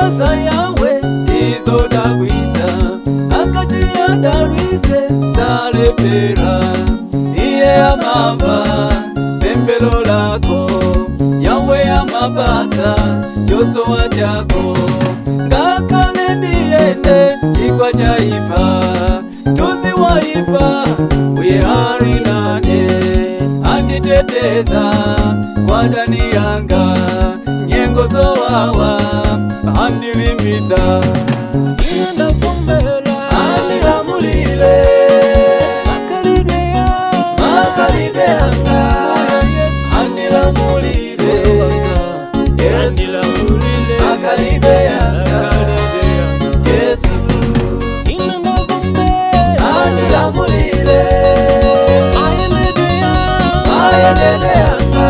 Ntchito za Yawe ndizodabwitsa, akati adalwise salepera. Iye amamva pemphero lako, Yawe amapasa chosowa chako. Ngakhale ndiyende chigwa cha imfa, mthunzi wa imfa, Mbuye ali nane, anditeteza kwa adani anga, nyengo zowawa andilimbitsa. Ine ndavomera. Andilamulile Makhalidwe makhalidwe anga, andilamulile Yesu, makhalidwe anga Yesu, Ine ndavomera. Andilamulile mayendedwe anga,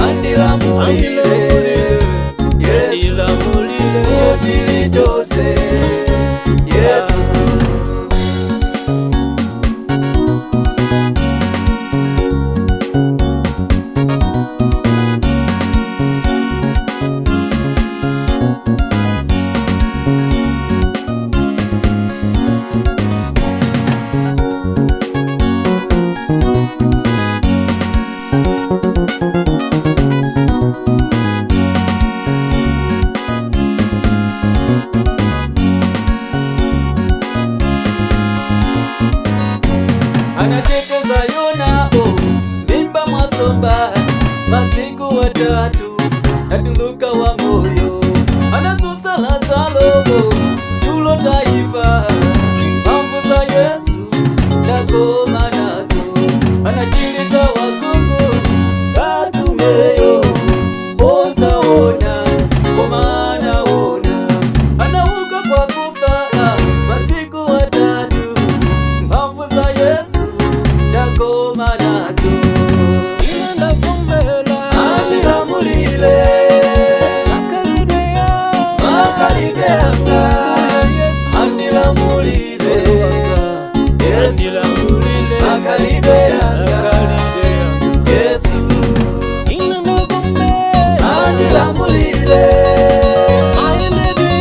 andilamulile Yesu, chilichonse Yesu. Anateteza Yona oh, mimba mwa nsomba masiku 3 natuluka wa moyo. Anadzutsa Lazaro oh, tulo taifa, mphamvu za Yesu ndagoma nazo. Anachiritsa wakhungu Batumeyo, osaona koma anaona. Anauka kwa akufa masiku 3, mphamvu za Yesu ndagoma nazo. Ine ndavomera. Andilamulile makhalidwe anga, andilamulile Yesu, makhalidwe anga Yesu, Ine ndavomera. Andilamulile mayendedwe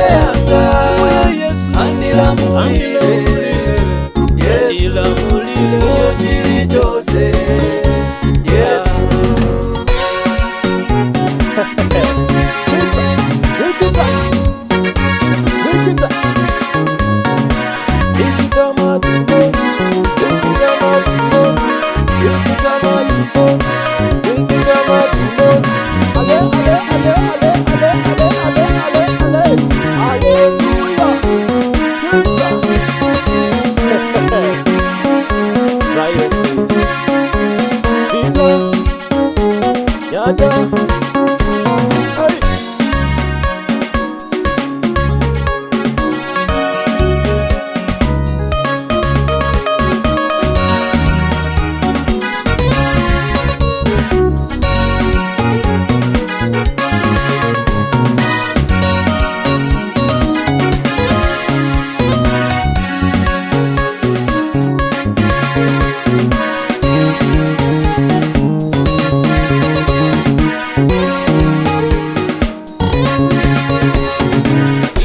anga, andilamulile Yesu, chilichonse Yesu. Chisa, ikita, ikita, ikita matumbo, ikita matumbo, ikita matumbo, ikita matumbo. Ale, ale, ale, ale, ale, ale, ale, ale, ale. Hallelujah. Chisa. Za Yesu. Viva. Yada. Hey.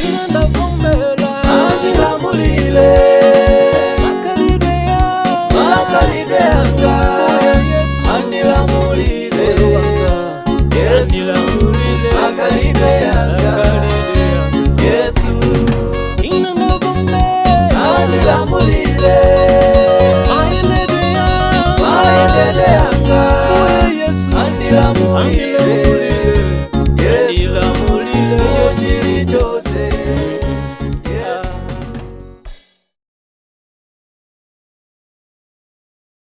Ine ndavomera. Andilamulile makhalidwe anga, andilamulile Yesu, makhalidwe anga Yesu, Ine ndavomera. Andilamulile.